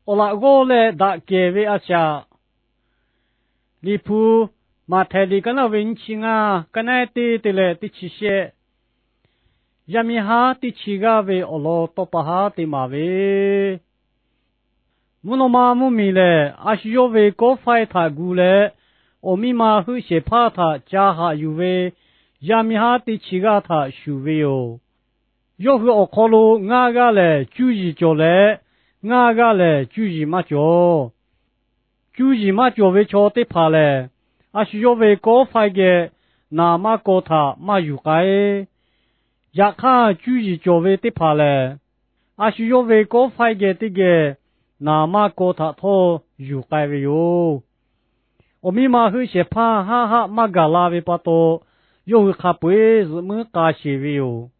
awˬ laꞈ g'awˇ leh daꞈ kehˬ ve a shaꞈ. Liꞈ hpu, Maꞈhtehˍ liꞈ ka naˆ ve nyiˇ chi ngaˇ, ka naˆ teˇ te leh teˇ chi shehˆ. Yaˇ miˇ haˉ teˇ chi g'aˇ ve awˬ lawn tawˇ pa haˉ te maˍ ve, mvuhˇ naw ma mvuhˇ miˬ lehˬ, a shu yawˇ ve kawˆ faiˇ htaꞈ gu leh, awˬ miˇ ma heuˆ shehˍ hpaˇ htaꞈ ca haꞈ yuˬ ve yaˇ miˇ haˉ teˇ chi g'aˇ htaꞈ shuˍ ve yoˬ. Yawˇ hui awˬ hk'aw lo ngaˇ g'aˇ lehˬ cuˇ yiˍ cawˬ leh, ngaˇ g'aˇ lehˬ cuˇ yiˍ maˇ cawˬ. Cuˇ yiˍ maˇ cawˬ ve chaw teˇ hpaˍ lehˬ, a shu yawˇ ve kawˆ faiˇ geh naˍ maˇ kaw htaꞈ maˇ yuˬ k'ai. Yaꞈ hk'aˇ, cuˇ yiˍ cawˬ ve teˇ hpaˍ lehˬ, a shu yawˇ ve kawˆ faiˇ geh teˇ geh naˍ maˇ kaw htaꞈ htawˇ yuˬ k'ai ve yoˬ. Awˬ miˇ ma heuˆ shehˍ hpaˇ haˆ haˆ maˇ gaˬ la ve pa taw, yawˇ hui hk'a peu-eˬ zuhꞈ muiˉ k'a sheˍ ve yoˬ.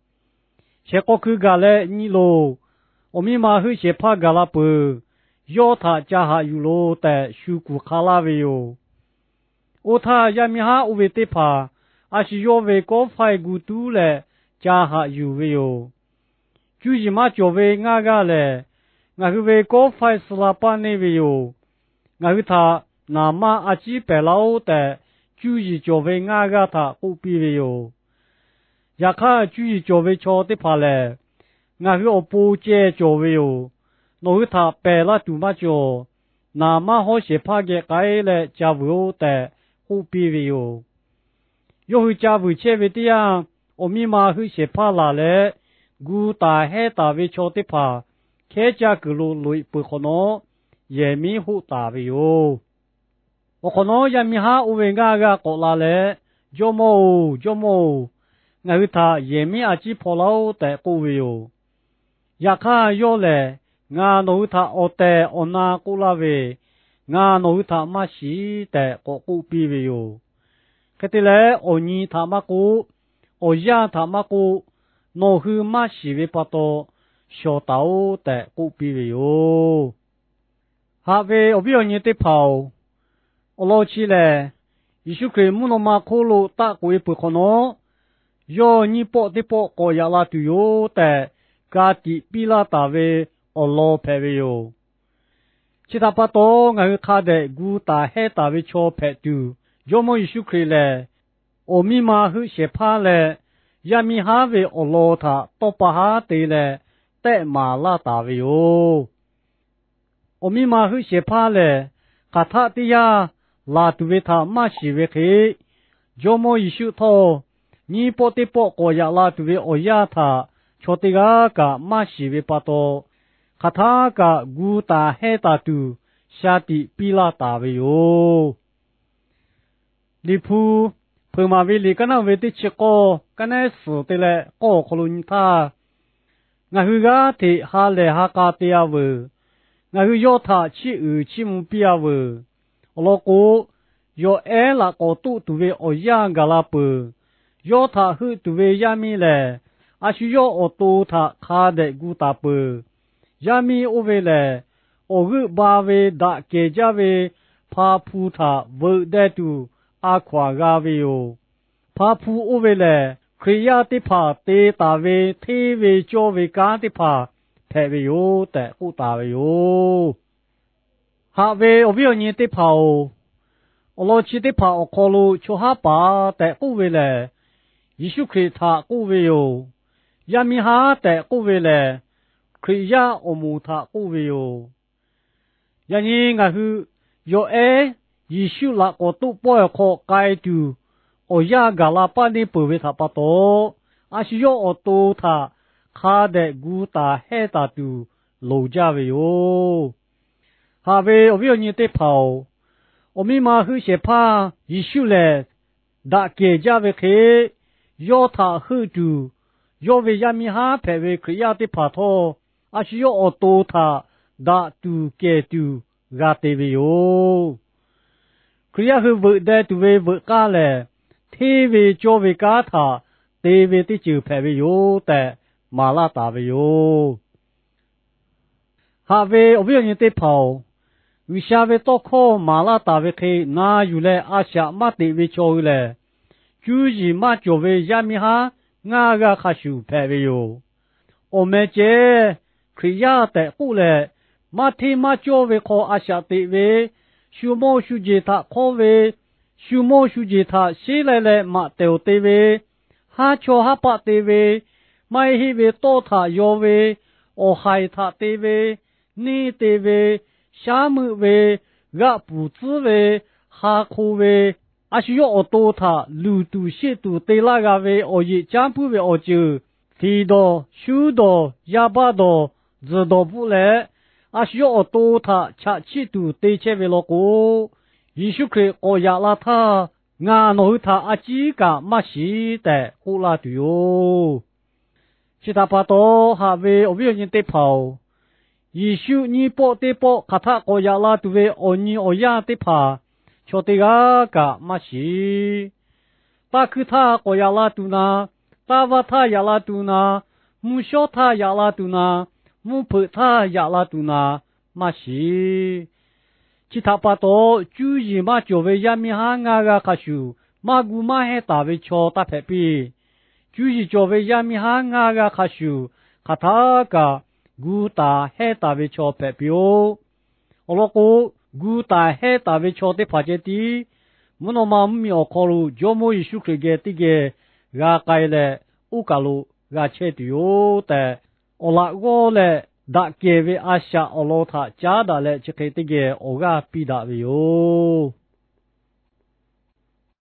Shehˍ k'aw hkui gaˬ leh nyi loˬ, awˬ miˇ ma heuˆ shehˍ hpaˇ gaˬ la peuˬ, yawˇ htaꞈ ca haꞈ yuˬ loˬ tehꞈ shu kuˬ hk'a laˇ ve yoˬ. Oˇ htaˇ, yaˇ miˇ haˉ oˇ ve teˇ hpaˍ a shu yawˇ ve kawˆ faiˇ gu tuˉ leh ca haꞈ yuˬ ve yoˬ. Cuˇ yiˍ maˇ cawˬ ve ngaˇ g'aˇ lehˬ, Ngaˬ hui ve kawˆ faiˇ suh la paˇ neˇ ve yoˬ. Ngaˬ hui htaꞈ naˍ maˇ a ciˉ pehˬ laˇ-oˆ tehꞈ, cuˇ yiˍ cawˬ ve ngaˇ g'aˇ htaꞈ k'oˆ piˇ ve yoˬ. Yaꞈ hk'aˇ, cuˇ yiˍ cawˬ ve chaw teˇ hpaˍ lehˬ, Ngaˬ hui awˬ pon ceh cawˬ ve yoˬ. Nawˬ hui htaꞈ pehˬ laˇ tuˬ maˇ cawˬ. Naˍ maˇ hawˉ shehˍ hpaˇ geh k'ai leh ca vuiˬ-oˆ tehꞈ k'oˆ piˇ ve yoˬ. Yawˇ hui ca vuiˬ chehˇ ve teˇ yanˇ, awˬ miˇ ma heuˆ shehˍ hpaˇ laˬ leh, gu taˍ hehnˇ taˍ ve chaw teˇ hpaˍ hkehˉ caˇ kuiˬ lo loꞈ-e peuˬ hk'awꞈ nawˉ, yehˬ miˉ hoˆ taˍ ve yoˬ. Awˬ hk'awꞈ nawˉ, yaˇ miˇ haˉ oˇ ve ngaˇ g'aˇ k'awꞈ la leh, Jawˇmawˇ-oˬ, Jawˇmawˇ-oˬ, ngaˬ hui htaꞈ yehˬ miˉ a ciˉ hpaw laˇ-oˆ tehꞈ k'oˆ ve yoˬ. Yaꞈ hk'aˇ, yawˇ lehˬ, Ngaˬ nawˬ hui htaꞈ awˬ tehˬ awˬ na k'oˆ laˇ ve, Ngaˬ nawˬ hui htaꞈ maˇ shiˍ tehꞈ k'awꞈ k'oˆ piˇ ve yoˬ. Hk'e te leh, awˬ nyi htaꞈ maˇ k'oˆ, awˬ yanˇ htaꞈ maˇ k'oˆ, Nawˬ hui maˇ shiˍ ve pa taw shawˍ taˍ-oꞈ tehꞈ k'oˆ piˇ ve yoˬ. Haꞈ ve awˬ viˉ awˬ nyi teˇ hpaˍ-oˬ, awˬ lawn chi lehˬ, Yeˍsuˆ Hkriꞈ mvuhˇ naw ma hk'oˆ lo taˆ k'oꞈ-e peuˬ hk'awꞈ nawˉ, yawˇ nyiˇ pawˆ teˇ pawˆ k'awꞈ yaꞈ la tuˬ yoˬ tehꞈ, ka tiꞈ piˇ laˇ taˍ ve awˬ lawn hpehꞈ ve yoˬ. Chi htaꞈ pa taw, ngaˬ hui hk'a dehꞈ gu taˍ hehnˇ taˍ ve chaw hpehꞈ tuˬ, Jawˇmawˇ Yeˍsuˆ Hkriꞈ lehˬ, awˬ miˇ ma heuˆ shehˍ hpaˇ leh yaˇ miˇ haˉ ve awˬ lawn htaꞈ tawˇ pa haˉ te leh tehˆ maˍ laˇ taˍ ve yoˬ. Awˬ miˇ ma heuˆ shehˍ hpaˇ lehˬ, hk'aˬ htaˆ teˇ yanˇ laˬ tuˬ ve htaꞈ maˇ shiˍ ve hk'e, Jawˇmawˇ Yeˍsuˆ htawˇ, nyiˇ pawˆ teˇ pawˆ k'awꞈ yaꞈ la tuˬ ve awˬ yanˇ htaꞈ chaw teˇ g'aˇ kaꞈ maˇ shiˍ ve pa taw, hk'aˬ htaˇ kaꞈ gu taˍ hehnˇ taˍ tuˬ sha tiꞈ piˇ laˇ taˍ ve yoˬ. Liꞈ hpu, Hpeuꞈ maˍ ve liꞈ kaˉ naˆ ve teˇ chi k'awˇ, kaˉ naˆ suhˍ te leh k'awˇ awˬ hk'aw lo nyi htaˇ, ngaˬ hui g'aˇ hteꞈ ha lehˬ ha k'a te-a veuˬ. Ngaˬ hui yawˇ htaꞈ chiˇ uiˍ chiˇ mvuh piˇ-a veuˬ. Awˬ lawn k'o, yawˬ ehˉ laꞈ k'awꞈ toˆ tuˬ ve awˬ yanˇ gaˬ la peuˬ. Yawˇ htaꞈ heuˆ tuˬ ve yaˇ miˇ lehˬ, a shu yawˇ awˬ to htaꞈ hk'a dehꞈ gu taˍ peuˬ. Yaˇ miˇ oˇ ve lehˬ, awˬ g'euˆ ba ve daꞈ kehˬ jaˇ ve hpa hpu htaꞈ veuꞈ deh tuˬ a hkaw-anˬ g'a ve yoˬ. Hpa hpu oˇ ve lehˬ, Hkriꞈ yaˇ teˇ hpaˍ te taˍ ve hteˇ ve cawˇ ve kanˉ teˇ hpaˍ hpehꞈ ve yoˬ tehꞈ k'oˆ taˍ ve yoˬ. Haꞈ ve awˬ viˉ awˬ nyi teˇ hpaˍ-oˬ, awˬ lawn chi teˇ hpaˍ awˬ hk'aw lo chaw haˉ paˍ tehꞈ k'oˆ ve lehˬ, Yeˍsuˆ Hkriꞈ htaꞈ k'oˆ ve yoˬ. Yaˇ miˇ haˉ tehꞈ k'oˆ ve lehˬ, Hkriꞈ yaˇ awˬ moˍ htaꞈ k'oˆ ve yoˬ. Yaꞈ nyi ngaˬ hui yawˬ ehˉ Yeˍsuˆ laꞈ k'awꞈ toˆ pawehˇ awˬ hk'aw k'ai tuˬ awˬ yanˇ gaˬ la paˇ neˇ peuˬ ve htaꞈ pa taw, a shu yawˇ awˬ to htaꞈ hk'a dehꞈ gu taˍ hehnˇ taˍ tuˬ loˍ jaˇ ve yoˬ. Haꞈ ve awˬ viˉ awˬ nyi teˇ hpaˍ-oˬ, awˬ miˇ ma heuˆ shehˍ hpaˇ Yeˍsuˆ lehˬ, daꞈ kehˬ jaˇ ve hk'e, yawˇ htaꞈ heuˆ tuˬ, yawˇ ve yaˇ miˇ haˉ hpehꞈ ve Hkriꞈ yaˇ teˇ hpaˍ htawˇ, a shu yawˇ awˬ to htaꞈ daꞈ tuˬ kehˬ tuˬ g'a te ve yoˬ. Hkriꞈ yaˇ hui veuꞈ deh tuˬ ve veuꞈ k'aˇ lehˬ, hteˇ ve cawˇ ve kanˉ htaꞈ te ve teˇ ceuˬ hpehꞈ ve yoˬ tehꞈ maˍ laˇ taˍ ve yoˬ. Haꞈ ve awˬ viˉ awˬ nyi teˇ hpaˍ-oˬ, G'uiˬsha ve tawˇ hkawˇ maˍ laˇ taˍ ve hk'e na yuˬ leh a shaꞈ maˇ teꞈ ve chaw hui lehˬ, cuˇ yiˍ maˇ cawˬ ve yaˇ miˇ haˉ ngaˇ g'aˇ hk'a shuˍ hpehꞈ ve yoˬ. Awˬ meh ceh, Hkriꞈ yaˇ tehꞈ k'oˆ leh, maˇ hteˇ maˇ cawˇ ve hk'aw a shaꞈ teꞈ ve, shu mawˇ shu jeˬ htaꞈ hk'awˇ ve, shu mawˇ shu jeˬ htaꞈ sheˉ lai leh maꞈ tehˬ awˬ te ve, haˉ chawˇ haˉ paˆ te ve, maˇ heˆ ve tawˇ htaꞈ yaw ve, awˬ haiˬ htaꞈ te ve, neˇ te ve, shaˉ meuˆ ve, g'aˆ puˍ tcuhˉ ve, ha hk'o ve, a shu yawˇ awˬ to htaꞈ luˬ tuˬ sheˆ tuˬ te laˇ g'a ve awˬ yeꞈ caˉ puiˉ ve awˬ ceuˬ, htiˍ dawˬ, shuˉ dawˬ, yaˇ baˆ dawˬ, tzuhˬ dawˬ bvuhˆ leh, a shu yawˇ awˬ to htaꞈ chaꞈ chiˆ tuˬ te chehˇ ve law k'o, Yeˍsuˆ Hkriꞈ k'awꞈ yaꞈ la htaˇ, ngaˬ nawˬ hui htaꞈ a ciˉ kaꞈ maˇ shiˍ tehꞈ k'oˆ laˇ tuˬ yoˬ. Chi htaꞈ pa taw, haꞈ ve awˬ viˉ awˬ nyi teˇ hpaˍ-oˬ, Yeˍsuˆ nyiˇ pawˆ teˇ pawˆ hk'aˬ htaˆ k'awꞈ yaꞈ la tuˬ ve awˬ nyi awˬ yanˇ teˇ hpaˍ chaw teˇ g'aˇ kaꞈ maˇ shiˍ. Taˇ hkuiˇ htaˇ k'awꞈ yaꞈ la tuˬ na, taˇ vaˇ htaˇ yaꞈ la tuˬ na, mvuhˇ shawˉ htaˇ yaꞈ la tuˬ na, mvuhˇ hpeuꞈ htaˇ yaꞈ la tuˬ na, maˇ shiˍ. Chi htaꞈ pa taw, cuˇ yiˍ maˇ cawˬ ve yaˇ miˇ haˉ ngaˇ g'a hk'a shuˍ, maˇ gu maˇ hehnˇ taˍ ve chaw taˇ hpehꞈ piˇ. Cuˇ yiˍ cawˬ ve yaˇ miˇ haˉ ngaˇ g'a hk'a shuˍ, hk'aˬ htaˇ kaꞈ gu taˍ hehnˇ taˍ ve chaw hpehꞈ piˇ-oˆ. Awˬ lawn k'o, gu taˍ hehnˇ taˍ ve chaw teˇ hpaˍ ceh tiˉ mvuhˇ naw ma mvuhˇmiˬ awˬ hk'aw lo Jawˇmawˇ Yeˍsuˆ Hkriꞈ geh teˇ geh g'a k'ai leh, oˇ kaˬ lo g'a chehˇ tuˬ yoˬ tehꞈ, awˬ laꞈ g'awˇ leh daꞈ kehˬ ve a shaꞈ awˬ lawn htaꞈ caˉ daꞈ leh chi hk'e teˇ geh awˬ g'aˇ piˇ daꞈ ve yoˬ.